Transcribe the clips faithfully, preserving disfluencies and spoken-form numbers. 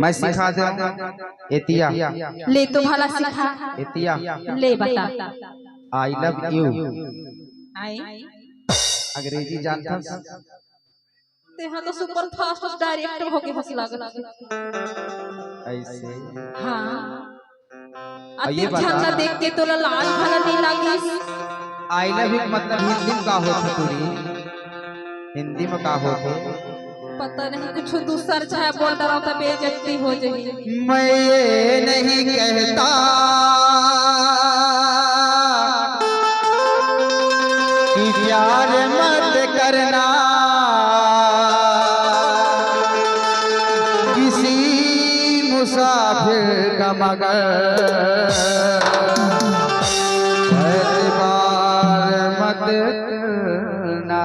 मैं सिखा देंव। एतिया। ले तो भला सिखा। एतिया। ले बता। I love you। आई। अंग्रेजी जानथस? तेहा तो super fast direct होके हंस लागत हे। ऐसे। हाँ। अउ ये अतेक झन बता। ला देख के तोला लाज घला नइ लागिस? I love you के मतलब हिंदी में का होथे टूरी? हिंदी में का होथे? पता नहीं, कुछ दूसर छाया बोल डरव त बेइज्जती हो जाही। मैं ये नहीं कहता कि प्यार मत करना किसी मुसाफिर का, मगर एतबार मत करना।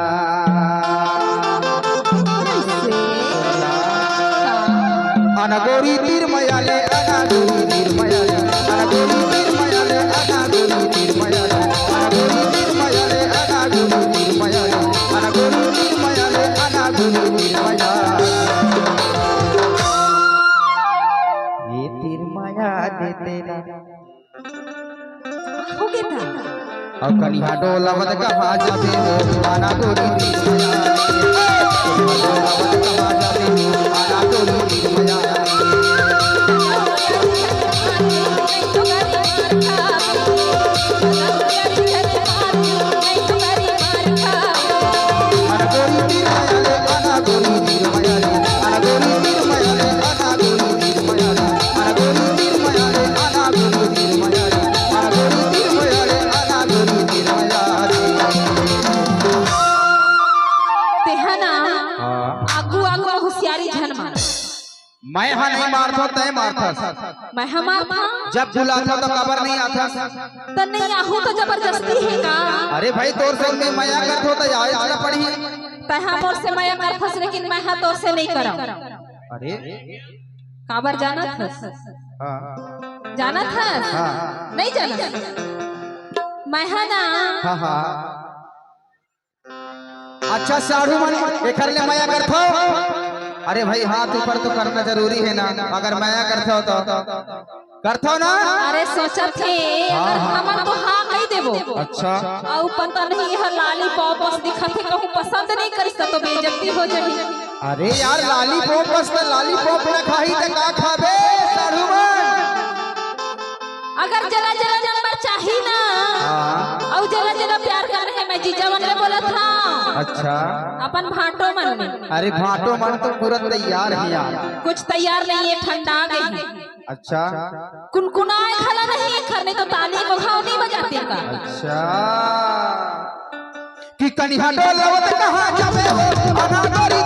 अनगोरी तीर मया ले, अनगोरी तीर मया ले, अनगोरी तीर मया ले, अनगोरी तीर मया ले, अनगोरी तीर मया ले, अनगोरी तीर मया ले, अनगोरी तीर मया ले, अनगोरी तीर मया ले। ये तीर मया दे तेरा। हो गे ना? अउ कनिहा डोलावत कहाँ जाबे हो, आना गोरी तीर मया। कनिहा डोलावत कहाँ जाबे हो, आना गोरी तीर मया। तेहा ना, हाँ। आगू आगू में होशियारी झन मार। मैं हा नहीं मारथों, तैं मारथस। मैं हा मारथों? जब बुलाथों त काबर नहीं आथस? त नहीं आहूं त जबरदस्ती हे का? अरे भाई, तोर संग में मया करथों त आएच ला पड़ही। तैं हा मोर से मया करथस, लेकिन मैं हा तोर से नहीं करंव। अरे काबर जानत हस? हाँ। जानत हस? हाँ। नहीं जानत? मैं हा ना, हाँ, हाँ। अच्छा साढ़ू मन, एकर ले मया करथव? अरे भाई, हाथ ऊपर तो करना जरूरी हे ना, अगर मया करथव तो। करथव ना? अरे सोचत हे, हाँ, अगर हाँ। हमन तो हाँ कहि देबो। अच्छा। अउ पता नहीं, एहा lollipop अस दिखत हे, कहूँ पसंद नहीं करिस त तो बेइज्जती हो जाही। अरे यार, lollipop अस त lollipop ना खाही त का खाबे, साढ़ू मन? अगर जेला जेला नंबर चाही ना, हाँ। अउ जेला जेला प्यार करना हे, मैं जीजा मन ले बोलत हंव। अच्छा। अपन भांटो मन। अरे भांटो मन तो पूरा तैयार हे यार। कुछ तैयार नहीं हे, ठंडा गे हे। अच्छा। कुनकुनाए घला नहीं हे, एखर नहीं तो ताली को घाव नहीं बजाते का। अच्छा। कि कनिहा डोलावत कहाँ जाबे हो, अना गोरी